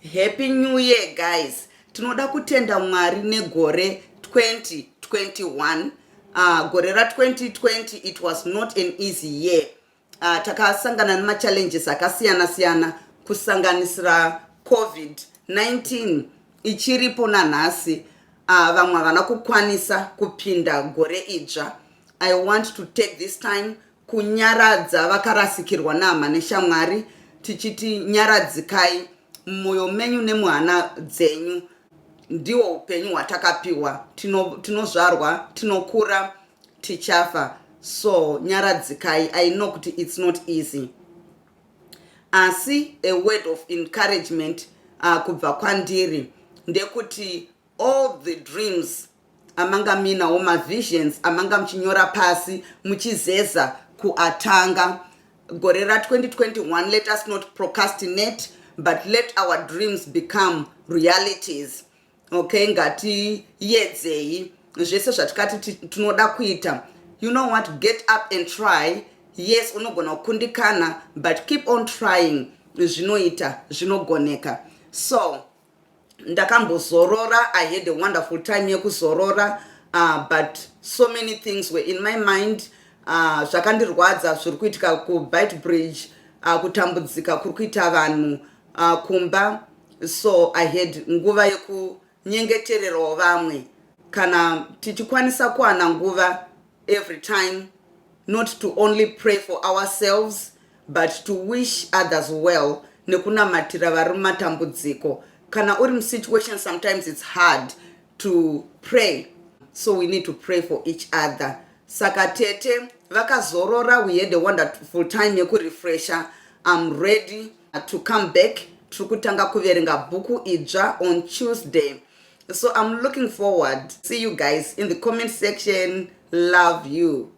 Happy New Year, guys. Tinoda kutenda Mwari negore 2021. Gore ra2020, it was not an easy year. Takasangana nemachallenges akasiyana siyana, kusanganisira COVID-19 ichiripo nanhasi. Vamwe havana kukwanisa kupinda gore idzva. I want to take this time kunyaradza vakarasikirwa nehama neshamwari, tichiti nyaradzikai mumwoyo menyu nemuhana dzenyu. Ndihwo upenyu hwatakapiwa. Tinozvarwa, tinokura, tichafa. So nyaradzikai. I know kuti it's not easy, asi a word of encouragement kubva kwandiri ndekuti all the dreams amanga muinawo, mavisions amanga muchinyora pasi muchizeza kuatanga gore ra2021, let us not procrastinate, but let our dreams become realities, okay? Ngatiyedzei zvese zvatikati tinoda kuita. You know what? Get up and try. Yes, unogona kukundikana, but keep on trying. Zvinoita, zvinogoneka. So ndakambozorora. I had a wonderful time yekuzorora, but so many things were in my mind. Zvakandirwadza zviri kuitika kuBeitbridge, kutambudzika kuri kuita vanhu kumba. So I had nguva yekunyengetererawo vamwe. Kana tichikwanisa kuwana nguva every time, not to only pray for ourselves but to wish others well nekunamatira vari mumatambudziko. Kana uri musituation, sometimes it's hard to pray, so we need to pray for each other. Saka tete vakazorora. We had a wonderful time yekurefresha. I'm ready to come back. Tiri kutanga kuverenga bhuku idzva on Tuesday, so I'm looking forward. See you guys in the comment section. Love you.